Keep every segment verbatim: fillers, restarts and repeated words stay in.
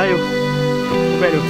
Ayo. Ubek tu.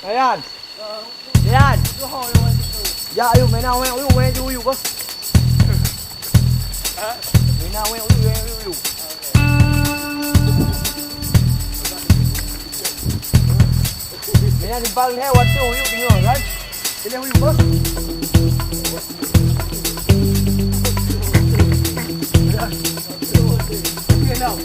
Ayan. Yan. Ya, ayo, meunan wéng, ayo, wéng, ayo, ayo, bos. Meunan wéng, ayo, wéng, ayo, ayo. Meunan di bang lhèe watèe, ayo, tinggal, kan? Pilih, ayo, bos. Oke, now.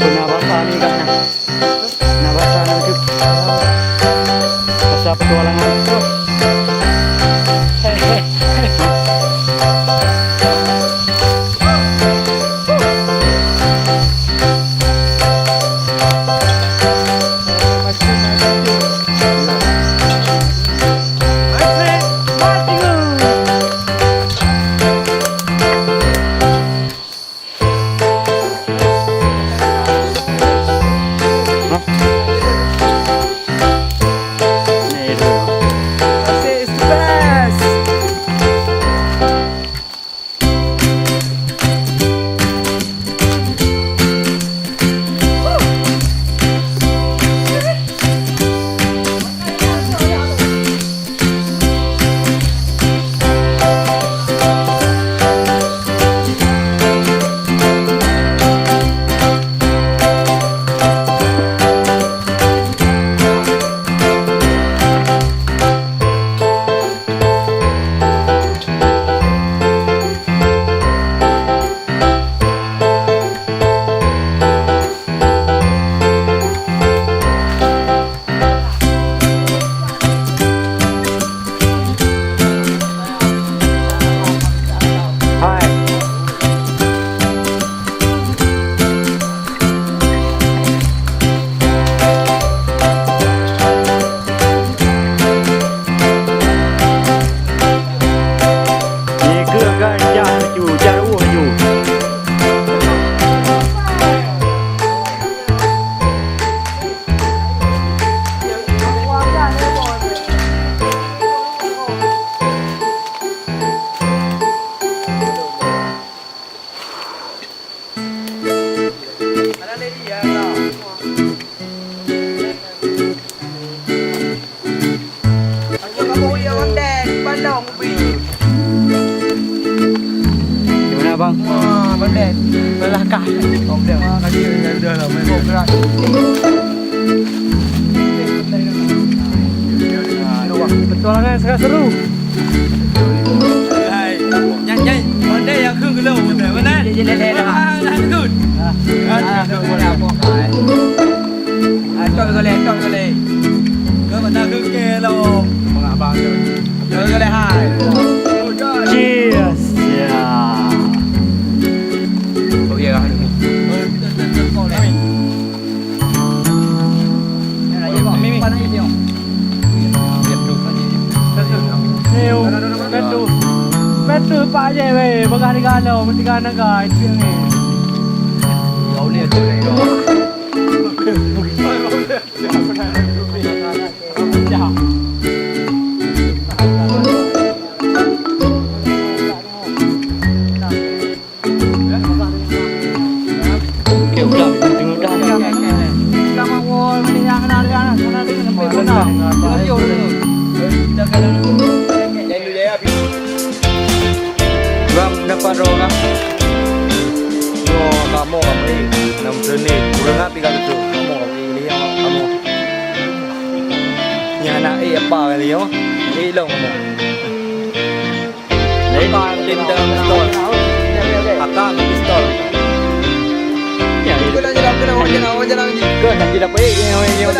Pernah basah ni kat na. Pernah basah ni tu. Basah petualangan tu. Wah, pandai. Belah kah. Okey, wah, kaki dah, dah, dah, dah. Oh, berat. Petualangan sangat seru. Hai. Nyan, nyan. Pandai yang keu gelo, pandai, pandai. Dia, dia, dia, dia. Ah, dah good. Ah, dah good. Ah, tok boleh, tok boleh. Kau nak keu ke lo. Mengabang tu. Cheers. Ya. Oh, ya. Betul, betul, Pak Jai, weh. Bagah tiga lo, tiga naga, itu yang ni. Ya, boleh tu. Bang, dapat roh lah. Yo, kamoe, kamoe. Enam puluh ni. Kurang api kalau tu. Kamoe, kamoe. Ni anak eh apa kali yo? Eh long kamoe. Ni kan tentang pistol. Akang pistol. Ya, ya. Kau nak jalan, kau nak jalan, kau nak jalan ni. Kau nak jalan apa? Eh, yang, yang, yang.